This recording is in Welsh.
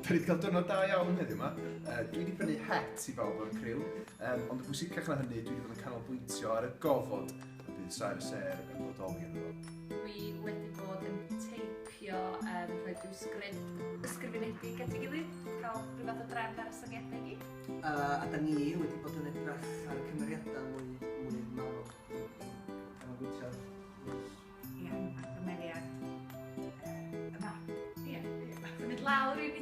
Da ni wedi cael diwrnod da iawn heddiw yma. Dwi wedi prynu het i bawb o'r criw, um, ond yn bwysicach na hynny, dwi wedi bod yn canolbwyntio ar y gofod y bydd Saer y Sêr yn bodoli ynddo fo. Dwi wedi bod yn teipio, um, rhoi rhyw sgript ysgrifenedig at ei gilydd, cael rhyw fath o drefn ar y syniadau i gyd. A da ni wedi bod yn edrych ar y cymeriadau mwy, mwy manwl, canolbwyntio ar Ia, ar gymeriad yma. Ia, ia. Symud lawr i